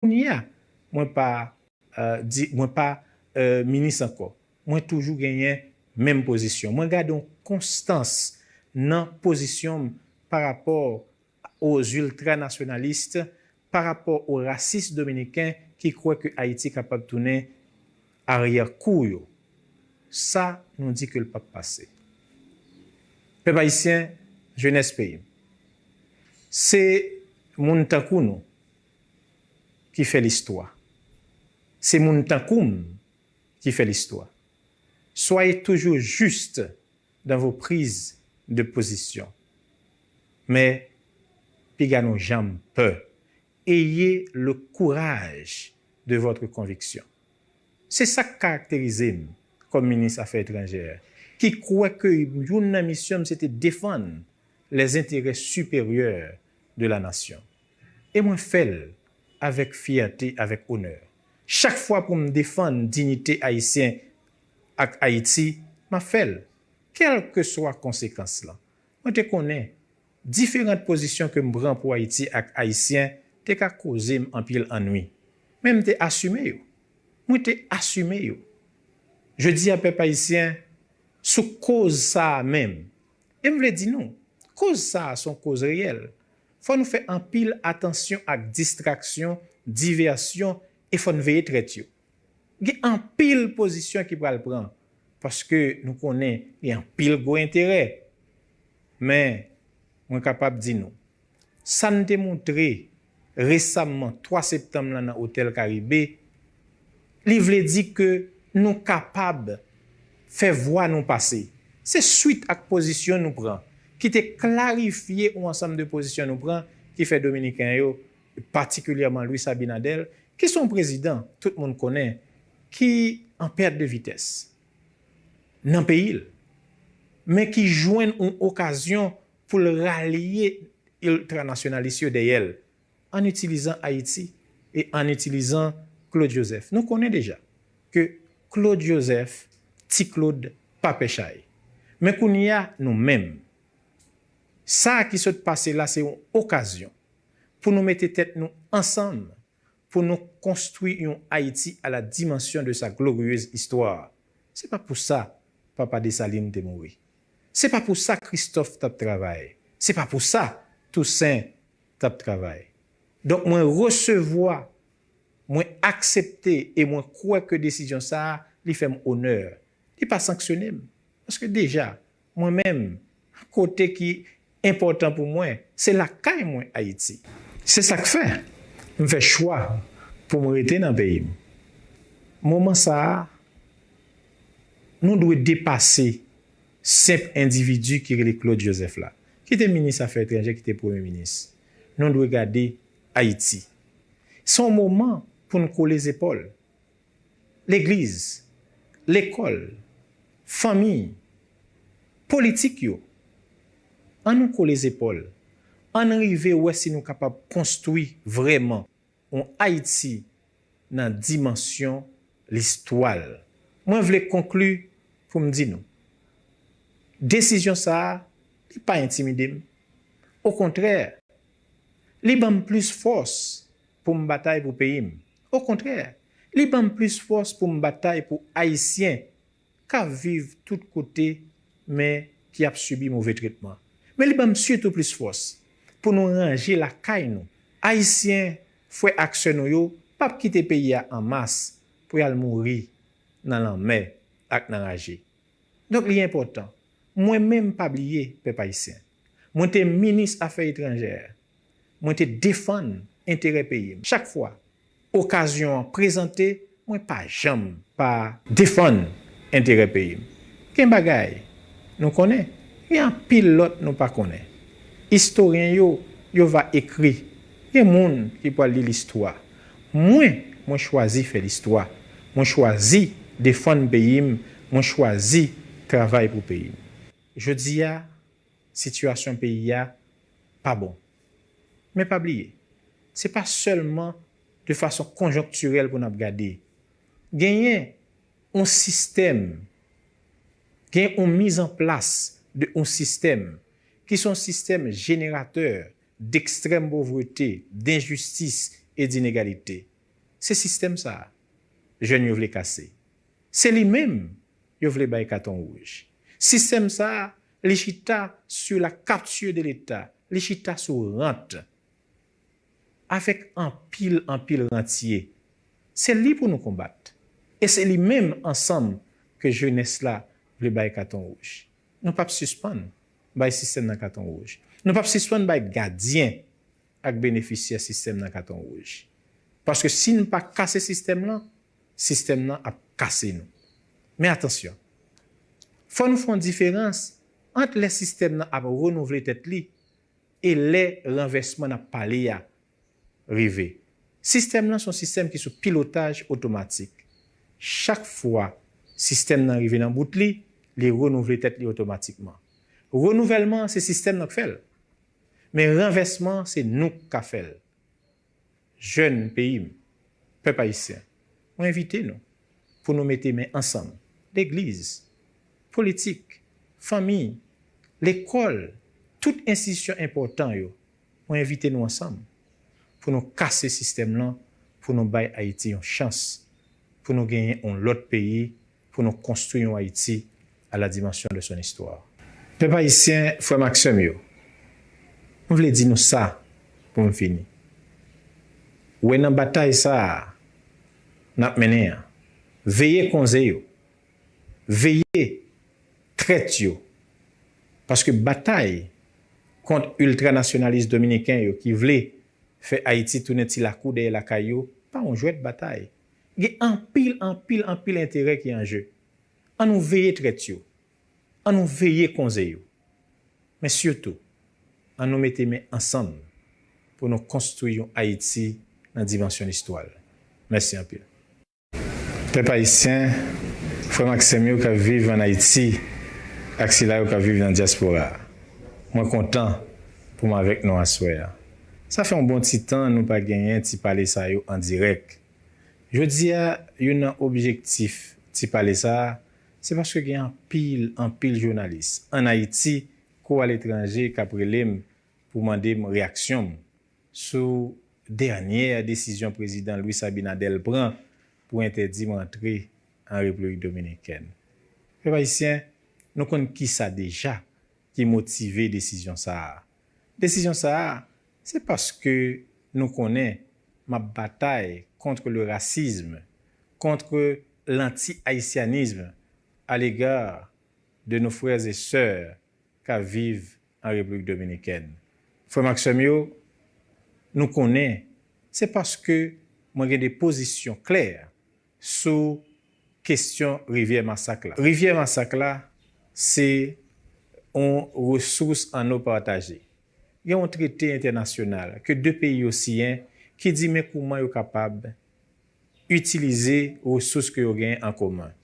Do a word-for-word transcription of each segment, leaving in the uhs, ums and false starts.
Kounye a, mwen pa, euh, di, mwen pa euh, minis ankò. Mwen toujou genyen menm pozisyon. Mwen gade yon konstans nan pozisyon m pa rapò aux ultranasyonalis, pa rapò aux racistes dominicains ki kwè ke Ayiti kapab tounen aryè kou yo. Sa, nou di ke l p ap pase. Pèp ayisyen, jenès peyi m, se moun tankou nou ki fè listwa. Se moun tankou m ki fè listwa. Soyez toujours juste dans vos prises de position. Men, piga nou janm pè. Ayez le courage de votre conviction. Se sa k karakterize m kòm minis afè etranjè, ki kwè ke youn nan misyon m se te defann les intérêts supérieurs de la nation. E mwen fè l avèk fyète, avèk onè. Chak fwa pou m defann diyite ayisyen ak Ayiti, m ap fè l, kèlkeswa konsekans lan. Mwen te konnen diferan pozisyon ke m pran pou Ayiti ak Ayisyen te ka koze m anpil annwi. Men m te asime yo. Mwen te asime yo. Jodi a, pèp ayisyen, sou koz sa a menm, e m vle di nou, koz sa a se yon koz reyèl. Fò nou fè anpil atansyon ak distraksyon, divèsyon, e fò n veye trèt yo. Gen anpil pozisyon ki pral pran, paske nou konnen gen anpil gwo enterè. Men, mwen kapab di nou, sa n te montre resamman twa septanm lan nan Otèl Karibe, li vle di ke nou kapab fè vwa nou pase. Se swit ak pozisyon nou pran, ki te klarifye yon ansanm de pozisyon nou pran, ki fè Dominiken yo, patikilyèman Luis Abinader, ki se yon prezidan tout moun konnen, ki an pèt de vitès nan peyi l, men ki jwenn yon okazyon pou l ralye iltranasyonalis yo dèyè l, an itilizan Ayiti e an itilizan Claude Joseph. Nou konnen deja ke Claude Joseph, Ti Claude, pa pè chay. Men kounye a, nou menm, sa ki sot pase la, se yon okazyon pou nou mete tèt nou ansanm, pou nou konstwi yon Ayiti à la dimension de sa glorieuse histoire. Se pa pou sa Papa Desalin te mouri. Se pa pou sa Christophe t ap travay. Se pa pou sa Toussaint t ap travay. Donk, mwen resevwa, mwen aksepte e mwen kwè ke desizyon sa a, li fè m onè. Li pa sanksyone m. Paske deja, mwen menm, kote ki enpòtan pou mwen, se lakay mwen, Ayiti. Se sa k fè m fè chwa pou m rete nan peyi m. Moman sa a, nou dwe depase senp endividi ki rele Claude Joseph la, ki te minis afè etranjè, ki te premye minis. Nou dwe gade Ayiti. Se yon moman pou n kole zepòl. Legliz, lekòl, fanmi, politik yo, ann nou kole zepòl. Ann rive wè si nou kapab konstwi vrèman yon Ayiti nan dimansyon listwa l. Mwen vle konkli pou m di nou, desizyon sa a, li pa entimide m. Okontrè, li ban m plis fòs pou m batay pou peyi m. Okontrè, li ban m plis fòs pou m batay pou Ayisyen k ap viv tout kote, men ki ap sibi move tretman. Men li ban m sitou plis fòs pou nou ranje lakay nou. Ayisyen, frè ak sè nou yo, p ap kite peyi a an mas pou y al mouri nan lanmè ak nan raje. Donk, li enpòtan. Mwen menm, pa bliye, pèp ayisyen, mwen te minis afè etranjè. Mwen te defann enterè peyi m. Chak fwa okazyon an prezante, mwen pa janm pa defann enterè peyi m. Gen bagay nou konnen, gen anpil lòt nou pa konnen. Istoryen yo, yo va ekri. Gen moun ki pral li listwa. Mwen, mwen chwazi fè listwa. Mwen chwazi defann peyi m. Mwen chwazi travay pou peyi m. Jodi a, sitiyasyon peyi a pa bon. Men pa bliye, se pa sèlman de fason konjonktirèl pou n ap gade. Genyen yon sistèm, gen yon mizanplas de yon sistèm ki se yon sistèm jeneratè dekstrèm povrete, denjistis e dinegalite. Se sistèm sa a jèn yo vle kase. Se li menm yo vle bay katon wouj. Sistèm sa a, li chita sur la capture de l'État, li chita sou rant. Avèk anpil, anpil rantye. Se li pou nou konbat. E se li menm ansanm ke jenès la vle bay katon wouj. Nou p ap sispann bay sistèm nan katon wouj. Nou p ap sispann bay gadyen ak benefisyè sistèm nan katon wouj. Paske si n pa kase sistèm nan, sistèm nan ap kase nou. Men atansyon, fò nou fè yon diferans ant lè sistèm nan ap renouvle tèt li e lè ranvèsman n ap pale a rive. Sistèm nan se yon sistèm ki sou pilotaj otomatik. Chak fwa sistèm nan rive nan bout li, li renouvle tèt li otomatikman. Renouvèlman an, se sistèm nan k fè l. Men ranvèsman an, se nou k ka fè l. Jèn peyi m, pèp ayisyen, mwen envite nou pou nou mete men ansanm, legliz, politik, fanmi, lekòl, tout enstitisyon enpòtan yo, mwen envite nou ansanm pou nou kase sistèm lan, pou nou bay Ayiti yon chans, pou nou genyen yon lòt peyi, pou nou konstwi yon Ayiti à la dimension de son histoire. Pèp ayisyen, frè m ak sè m yo, m vle di nou sa pou m fini. Wè nan batay sa a n ap mennen an, veye konze yo, veye trèt yo, paske batay kont iltranasyonalis dominiken yo ki vle fè Ayiti tounen ti lakou dèyè lakay yo pa yon jwèt batay. Gen anpil, anpil, anpil enterè ki an je. An nou veye trèt yo. An nou veye konze yo. Men sitou, an nou mete men ansanm pou nou konstwi yon Ayiti nan dimansyon listwa l. Mèsi anpil. Pèp ayisyen, frè m ak sè m yo k ap viv ann Ayiti ak sila yo k ap viv nan dyaspora a, mwen kontan pou m avèk nou aswè a. Sa fè yon bon ti tan nou pa genyen ti pale sa yo an dirèk. Jodi a, youn nan objektif ti pale sa a, se paske gen anpil, anpil jounalis ann Ayiti kou aletranje k ap rele m pou mande m reyaksyon m sou dènyè desizyon Prezidan Luis Abinader pran pou entèdi m rantre an Repiblik Dominikèn. Pèp ayisyen, nou konn kisa deja ki motive desizyon sa a. Desizyon sa a, se paske nou konnen m ap batay contre le racisme, contre l'anti-haïtianisme à l'égard de nos frères et sœurs k ap viv an Repiblik Dominikèn. Frè m ak sè m yo, nou konnen se paske mwen gen de pozisyon klè sou kesyon Rivyè Masak la. Rivyè Masak la, se yon resous anno pataje. Gen yon trete entènasyonal ke de peyi yo siyen ki di men kouman yo kapab itilize resous ke yo genyen an komen.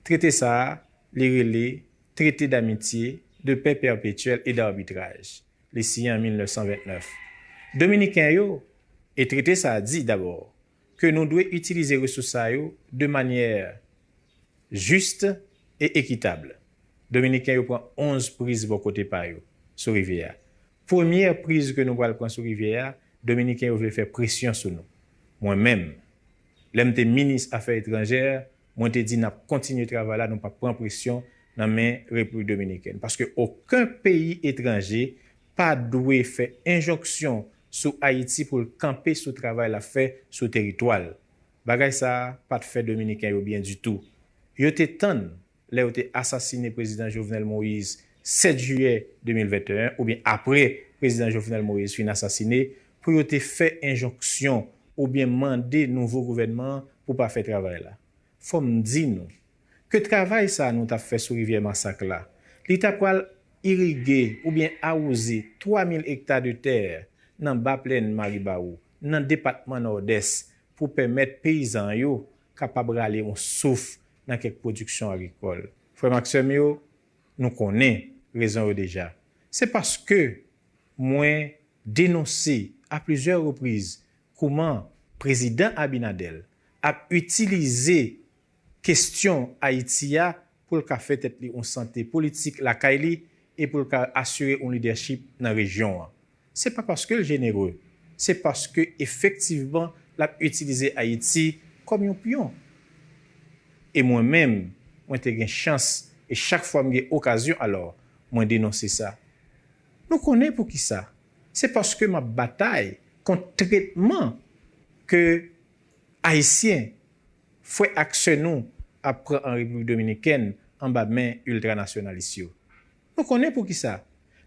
Trete sa a, li rele Traité d'amitié, de paix perpétuelle et d'arbitrage. Li siyen an mil nèf san vennèf. Dominiken yo, e trete sa a di dabò ke nou dwe itilize resous sa yo de manyè jis e ekitab. Dominiken yo pran onz priz bò kote pa yo sou rivyè a. Premyè priz ke nou pral pran sou rivyè a, Dominiken yo vle fè presyon sou nou. Mwen menm, lè m te minis afè etranjè, mwen te di n ap kontinye travay la, nou p ap pran presyon nan men Repiblik Dominikèn. Paske okenn peyi etranje pa dwe fè enjonksyon sou Ayiti pou l kanpe sou travay l ap fè sou teritwa l. Bagay sa a pa t fè Dominiken yo byen ditou. Yo te tann lè yo te asasine Prezidan Jovenel Moïse sèt jiyè de mil venteyen, oubyen apre Prezidan Jovenel Moïse fin asasine, pou yo te fè enjonksyon oubyen mande nouvo gouvènman an pou pa fè travay la. Fò m di nou ke travay sa a nou t ap fè sou rivyè Masak la, li ta pral irige oubyen awoze twa mil ekta de tè nan Ba Plèn Maribawou, nan depatman Nòdès, pou pèmèt peyizan yo kapab rale yon souf nan kèk pwodiksyon agrikòl. Frè m ak sè m yo, nou konnen rezon yo deja. Se paske mwen denonse a plizyè repriz kouman Prezidan Abinader ap itilize kesyon Ayiti a pou l ka fè tèt li yon sante politik lakay li e pou l ka asire yon lidèchip nan rejyon an. Se pa paske l jenere, se paske efektivman l ap itilize Ayiti kòm yon pyon. E mwen menm, mwen te gen chans, e chak fwa m gen okazyon, alò, mwen denonse sa. Nou konnen poukisa. Se paske m ap batay kont tretman ke Ayisyen, frè ak sè nou, ap pran an Repiblik Dominikèn anba men iltranasyonalis yo. Nou konnen poukisa.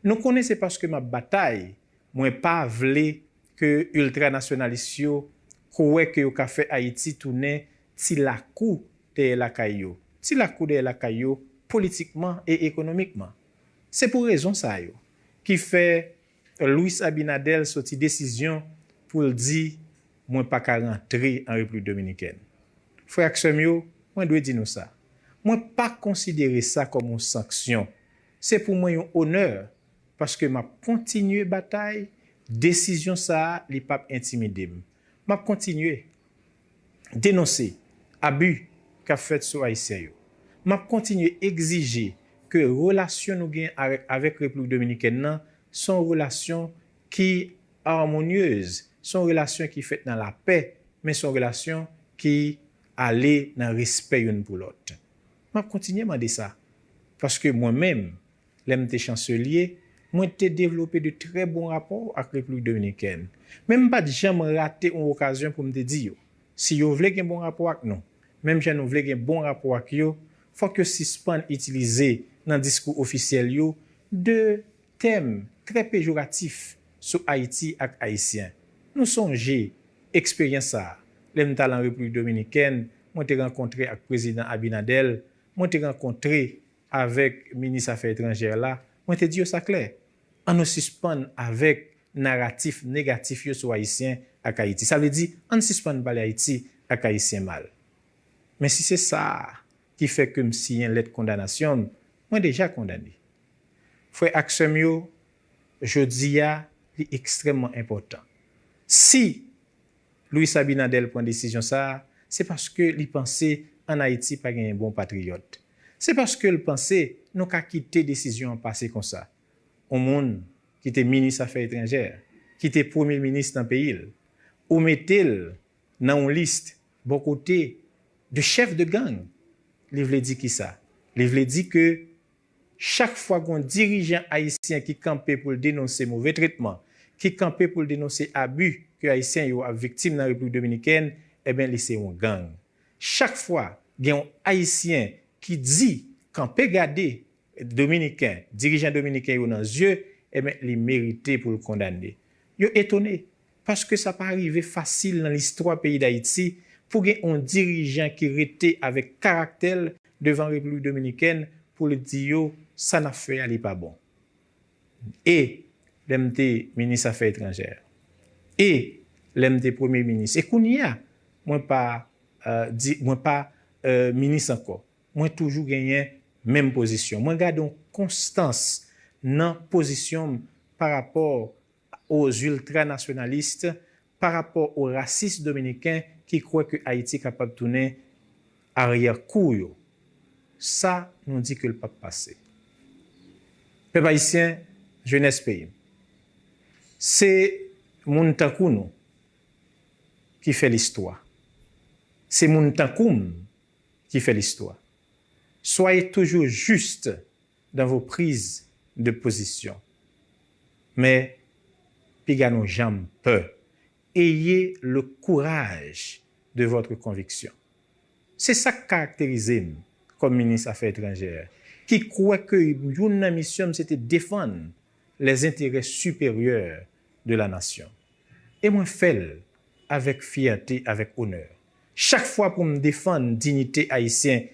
Nou konnen se paske m ap batay. Mwen pa vle ke iltranasyonalis yo kwè ke yo ka fè Ayiti tounen ti lakou dèyè lakay yo. Ti lakou dèyè lakay yo, politikman e ekonomikman. Se pou rezon sa yo ki fè Luis Abinader soti desizyon pou l di, "Mwen pa ka rantre an Repiblik Dominikèn." Frè ak sè m yo, mwen dwe di nou sa. Mwen pa konsidere sa kòm yon sanksyon. Se pou mwen yon onè, paske m ap kontinye batay. Desizyon sa a, li p ap entimide m. M ap kontinye denonse abi k ap fèt sou Ayisyen yo. M ap kontinye egzije ke relasyon nou gen avèk, avèk Repiblik Dominikèn nan, se yon relasyon ki amonyez, se yon relasyon ki fèt nan lapè, men se yon relasyon ki ale nan respè youn pou lòt. M ap kontinye mande sa, paske mwen menm, lè m te chanselye, mwen te devlope de trè bon rapò ak Repiblik Dominikèn. Men m pa t janm rate yon okazyon pou m te di yo, si yo vle gen bon rapò ak nou, menm jan nou vle gen bon rapò ak yo, fòk yo sispann itilize nan diskou ofisyèl yo de tèm trè pejoratif sou Ayiti ak Ayisyen. Nou sonje eksperyans sa a. Lè m t al an Repiblik Dominikèn, mwen te rankontre ak Prezidan Abinader, mwen te rankontre avèk minis afè etranjè la, mwen te di yo sa klè. Ann nou sispann avèk naratif negatif yo sou Ayisyen ak Ayiti. Sa vle di, ann sispann pale Ayiti ak Ayisyen mal. Men si se sa a ki fè ke m siyen lèt kondanasyon m, mwen deja kondane. Frè ak sè m yo, jodi a, li ekstrèmman enpòtan. Si Luis Abinader pran desizyon sa a, se paske li panse ann Ayiti pa genyen bon patriyòt. Se paske l panse nou ka kite desizyon an pase konsa. Yon moun ki te minis afè etranjè, ki te premye minis nan peyi l, ou mete l nan yon lis bò kote de chèf de gang, li vle di kisa? Li vle di ke chak fwa gen yon dirijan ayisyen ki kanpe pou l denonse move tretman, ki kanpe pou l denonse abi ke Ayisyen yo ap viktim nan Repiblik Dominikèn, ebyen, li se yon gang. Chak fwa gen yon Ayisyen ki di, kanpe gade Dominiken, dirijan dominiken yo nan zye, ebyen, li merite pou l kondane. Yo etone, paske sa pa rive fasil nan listwa peyi Dayiti pou gen yon dirijan ki rete avèk karaktè l devan Repiblik Dominikèn pou l di yo, sa n ap fè a, li pa bon. E lè m te minis afè etranjè, e lè m te premye minis, e kounye a, mwen pa, euh, di, mwen pa, euh, minis ankò. Mwen toujou genyen menm pozisyon. Mwen gade yon konstans nan pozisyon m pa rapò aux ultranationalistes, pa rapò aux racistes dominicains ki kwè ke Ayiti kapab tounen aryè kou yo. Sa, nou di ke l p ap pase. Pèp ayisyen, jenès peyi m, se moun tankou nou ki fè listwa. Se moun tankou m ki fè listwa. Soyez toujours juste dans vos prises de position. Mais piga nou janm pè. Ayez le courage de votre conviction. Se sa k karakterize m kòm minis afè etranjè, ki kwè ke youn nan misyon m se te defann les intérêts supérieurs de la nation. E mwen fè l avèk fyète, avèk onè. Chak fwa pou m defann diyite ayisyen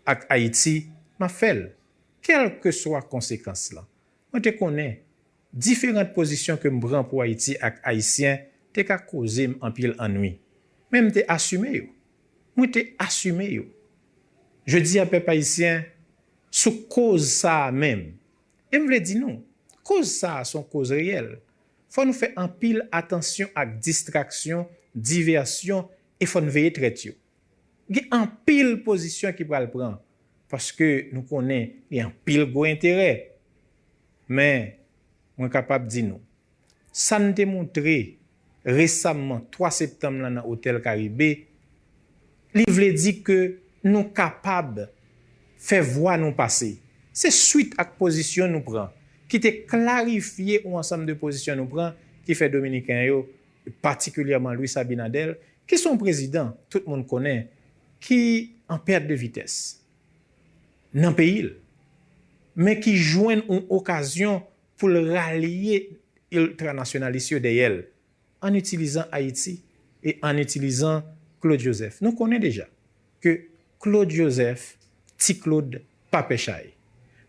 ak Ayiti, m ap fè l, kèlkeswa konsekans lan. Mwen te konnen diferan pozisyon ke m pran pou Ayiti ak Ayisyen te ka koze m anpil annwi. Men m te asime yo. Mwen te asime yo. Jodi a, pèp ayisyen, sou koz sa a menm, e m vle di nou, koz sa a se yon koz reyèl. Fò nou fè anpil atansyon ak distraksyon, divèsyon, e fò n veye trèt yo. Gen anpil pozisyon ki pral pran, paske nou konnen gen anpil gwo enterè. Men, mwen kapab di nou, sa n te montre resamman twa septanm lan nan Otèl Karibe, li vle di ke nou kapab fè vwa nou pase. Se swit ak pozisyon nou pran, ki te klarifye yon ansanm de pozisyon nou pran, ki fè Dominiken yo, patikilyèman Luis Abinader, ki se yon prezidan tout moun konnen, ki an pèt de vitès nan peyi l, men ki jwenn yon okazyon pou l ralye iltranasyonalis yo dèyè l, an itilizan Ayiti e an itilizan Claude Joseph. Nou konnen deja ke Claude Joseph, Ti Claude, pa pè chay.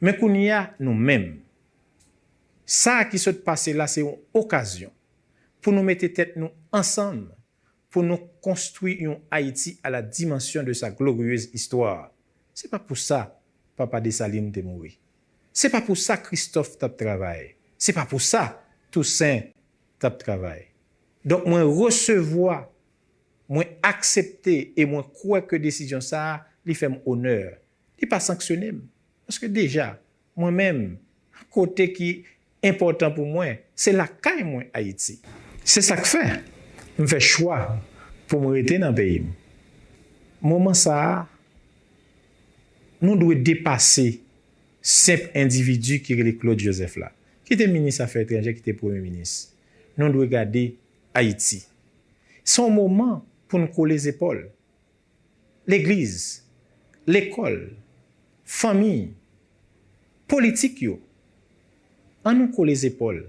Men kounye a, nou menm, sa ki sot pase la se yon okazyon pou nou mete tèt nou ansanm, pou nou konstwi yon Ayiti à la dimension de sa glorieuse histoire. Se pa pou sa Papa Desalin te mouri. Se pa pou sa Christophe t ap travay. Se pa pou sa Toussaint t ap travay. Donk, mwen resevwa, mwen aksepte e mwen kwè ke desizyon sa a, li fè m onè. Li pa sanksyone m. Paske deja, mwen menm, kote ki enpòtan pou mwen, se lakay mwen, Ayiti. Se sa k fè m fè chwa pou m rete nan peyi m. Moman sa a, nou dwe depase senp endividi ki rele Claude Joseph la, ki te minis afè etranjè, ki te premye minis. Nou dwe gade Ayiti. Se yon moman pou n kole zepòl. Legliz, lekòl, fanmi, politik yo. Ann nou kole zepòl.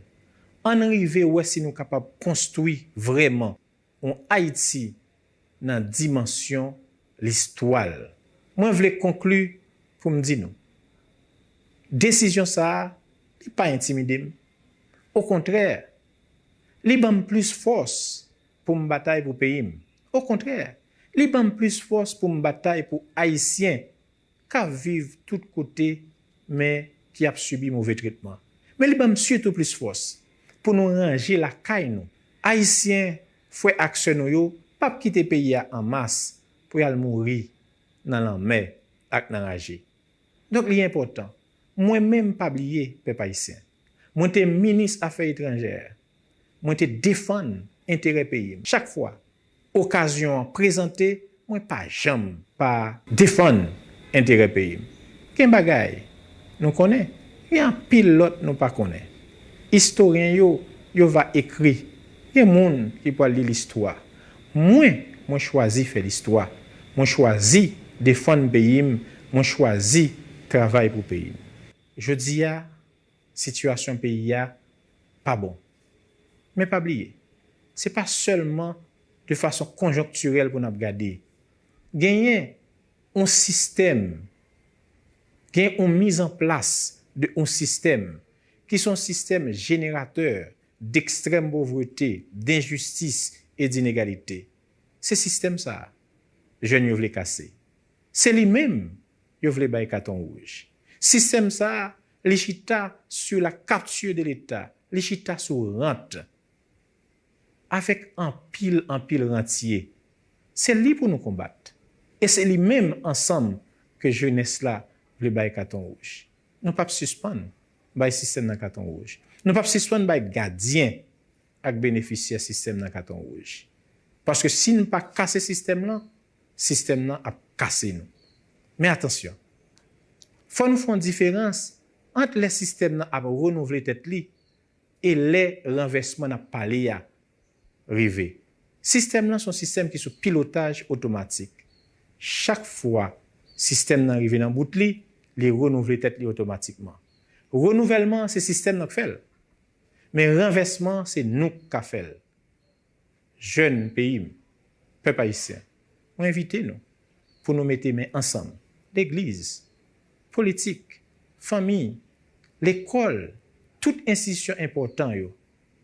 Ann rive wè si nou kapab konstwi vrèman yon Ayiti nan dimansyon listwa l. Mwen vle konkli pou m di nou, desizyon sa a, li pa entimide m. Okontrè, li ban m plis fòs pou m batay pou peyi m. Okontrè, li ban m plis fòs pou m batay pou Ayisyen k ap viv tout kote, men ki ap sibi move tretman. Men li ban m sitou plis fòs pou nou ranje lakay nou. Ayisyen, frè ak sè nou yo, p ap kite peyi a an mas pou y al mouri nan lanmè ak nan raje. Donk, li enpòtan. Mwen menm, pa bliye, pèp ayisyen. Mwen te minis afè etranjè. Mwen te defann enterè peyi m. Chak fwa okazyon an prezante, mwen pa janm pa defann enterè peyi m. Gen bagay nou konnen, gen anpil lòt nou pa konnen. Istoryen yo, yo va ekri. Gen moun ki pral li listwa. Mwen, mwen chwazi fè listwa. Mwen chwazi defann peyi m. Mwen chwazi travay pou peyi m. Jodi a, sitiyasyon peyi a pa bon. Men pa bliye, se pa sèlman de fason konjonktirèl pou n ap gade. Genyen yon sistèm, gen yon mizanplas de yon sistèm ki se yon sistèm jeneratè dekstrèm povrete, denjistis e dinegalite. Se sistèm sa a jèn yo vle kase. Se li menm yo vle bay katon wouj. Sistèm sa a, li chita sou la kapti de Leta, li chita sou rant, avèk anpil, anpil rantye. Se li pou nou konbat. E se li menm ansanm ke jenès la vle bay katon wouj. Nou p ap sispann bay sistèm nan katon wouj. Nou p ap sispann bay gadyen ak benefisyè sistèm nan katon wouj. Paske si n pa kase sistèm lan, sistèm nan ap kase nou. Men atansyon, fò nou fè yon diferans ant lè sistèm nan ap renouvle tèt li e lè ranvèsman n ap pale a rive. Sistèm nan se yon sistèm ki sou pilotaj otomatik. Chak fwa sistèm nan rive nan bout li, li renouvle tèt li otomatikman. Renouvèlman an, se sistèm nan k fè l. Men ranvèsman an, se nou k ka fè l. Jèn peyi m, pèp ayisyen, mwen envite nou pou nou mete men ansanm, legliz, politik, fanmi, lekòl, tout enstitisyon enpòtan yo,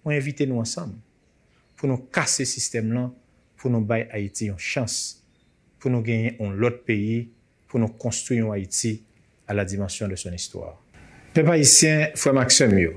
mwen envite nou ansanm pou nou kase sistèm lan, pou nou bay Ayiti yon chans, pou nou genyen yon lòt peyi, pou nou konstwi yon Ayiti à la dimension de son histoire. Pèp ayisyen, frè m ak sè m yo,